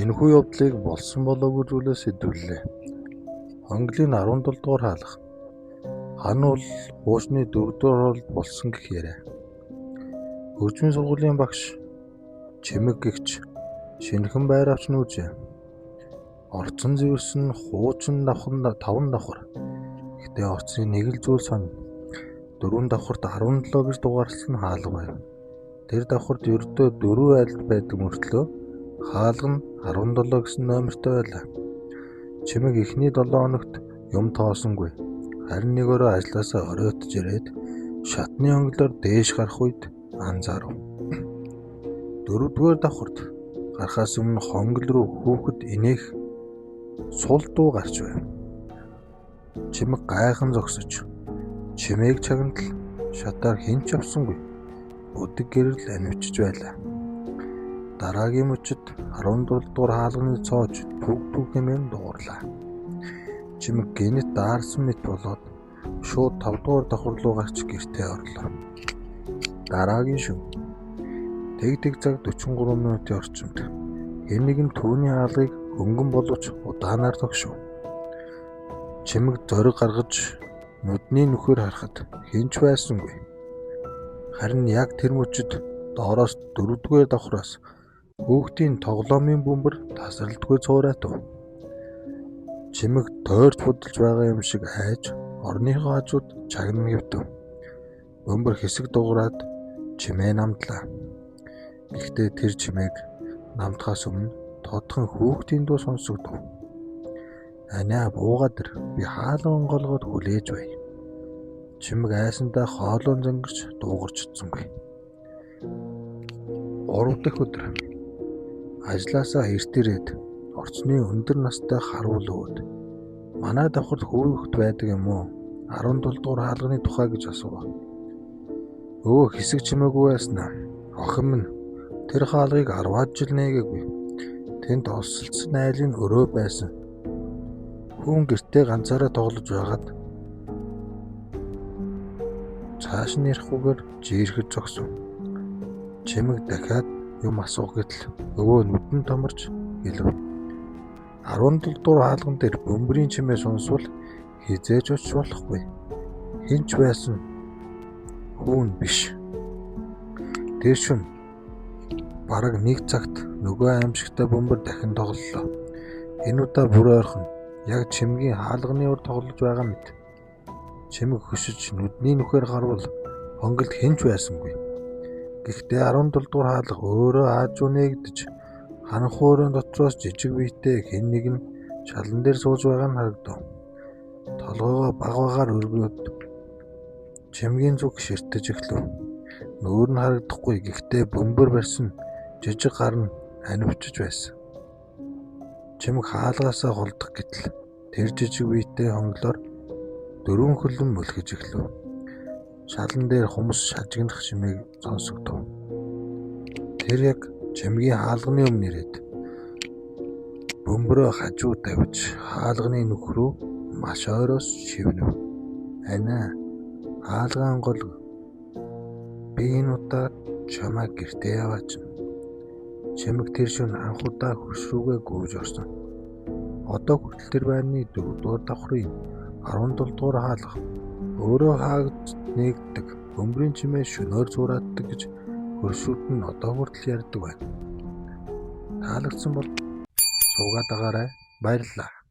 Энэхүү явдлыг болсон болоогүй зүйлээр сэдэвлэлээ. Хонголын 17 дугаар хаалга Хана бол хуучны дөрөвдүгээр хороололд болсон гэх яриа. Хөгжмийн сургуулийн багш Чимэг гэгч шинэхэн байр авч нүүжээ. Орцон зэвэрсэн хуучин таван давхар. Гэхдээ орцны нэг л зүйл сонин. Дөрвөн давхарт 17 гэж дугаарласан хаалга байв. Тэр давхарт ердөө дөрвөн айлд байдаг мөртлөө хаалга нь 17 гэсэн номертой байлаа. Чимэг эхний 7 хоногт юм тоосонгүй. Харин нэг өрөө ажлаасаа оройтож ирээд шатны хонголоор дээш гарах үед анзаарав. Дөрөвдүгээр давхарт гарахаас өмнө хонгол руу хүүхэд инээх сул дуу гарч байв. Чимэг гайхан зогсож чимээг чагнатал шатаар хэн ч явсангүй. Бүдэг гэрэл анивчиж байлаа. Дараагийн мөчид 17 дугаар хаалганы цоож түг түг хэмээн дуугарлаа. Чимэг гэнэт даарсан мэт болоод шууд 5 дугаар давхар руу гарч гэртээ орлоо. Дараагийн шөнө тэг тэг цаг 43 минутын орчимд хэн нэгэн түүний хаалгыг хөнгөн боловч удаанаар тогшив. Чимэг зориг гаргаж нүдний нүхээр харахад хэн ч байсангүй. Харин яг тэр мөчид доороос дөрөвдүгээр давхраас хүүхдийн тоглоомын бөмбөр тасралтгүй цуураатав. Чимэг тойрч будалж байгаа юм шиг айж орныхоо хажууд чагнан хэвтэв. Бөмбөр хэсэг дуугараад чимээ намдлаа. Гэхдээ тэр чимээг намдахаас өмнө тодхон хүүхдийн дуу сонсогдов. Аниа буугаад ир, би хаалга онгойлгоод хүлээж байя. Чимэг айсандаа хоолойн зангирч дуугарч чадсангүй. 3 дахь өдөр ажлаасаа эрт ирээд орцны өндөр настай харуул өвөд манай давхарт хүүхэд байдаг юм уу? 17 дугаар хаалганы тухай гэж асуув. Өвөө хэсэг чимээгүй байснаа. Охин минь тэр хаалгыг 10-аад жил нээгээгүй. Тэнд осолдсон айлын өрөө байсан. Хүн гэртээ ганцаараа тоглож байгаад цааш нь ярихгүйгээр жийрэхэд зогсов. Чимэг дахиад юм асуух гэтэл өвөө нүдэн томорч хэлэв. 17 дугаар хаалган дээр бөмбөрийн чимээ сонсвол хэзээ ч очиж болохгүй. Хэн ч байсан хүн биш. Тэр шөнө бараг нэг цагт нөгөө аймшигтай бөмбөр дахин тоглолоо. Энэ удаа бүр ойрхон яг чимгийн хаалганы урд тоглож байгаа мэт. Чимэг хөшиж нүдний нүхээр гарвал хонголд хэн ч байсангүй. Гэхдээ 17 дугаар хаалга өөрөө аажуу нээгдэж харанхуй өрөөн дотроос жижиг биетэй хэн нэг нь шалан дээр сууж байгаа нь харагдав. Толгойгоо бага багаар өргөөд чимгийн зүг ширтэж эхлэв. Нүүр нь харагдахгүй, гэхдээ бөмбөр барьсан жижиг гар нь анивчиж байсан. Чимэг хаалгаасаа голдох гэтэл тэр жижиг биетэй хонголоор дөрвөн хөлөн мөлхөж эхлэв. Шалан дээр хумс шажигнах чимээг сонсогдов. Тэр яг чимгийн хаалганы өмнө ирээд бөмбөрөө хажуу тавьж хаалганы нүх рүү маш ойроос шивнэв. Аниа хаалгаа онгойлго. Би энэ удаа чамайг гэртээ яваачна. Чимэг тэр шөнө анх удаа хөрш рүүгээ гүйж орсон. Одоо хүртэл тэр байрны дөрөвдүгээр давхрын 17 дугаар хаалга өөрөө хаагдаж нээгддэг бөмбөрийн чимээ шөнөөр зурааддаг гэж хөршүүд нь одоо хүртэл ярьдаг байна. Таалагдсан бол сувгаад дагаарай. Баярлалаа.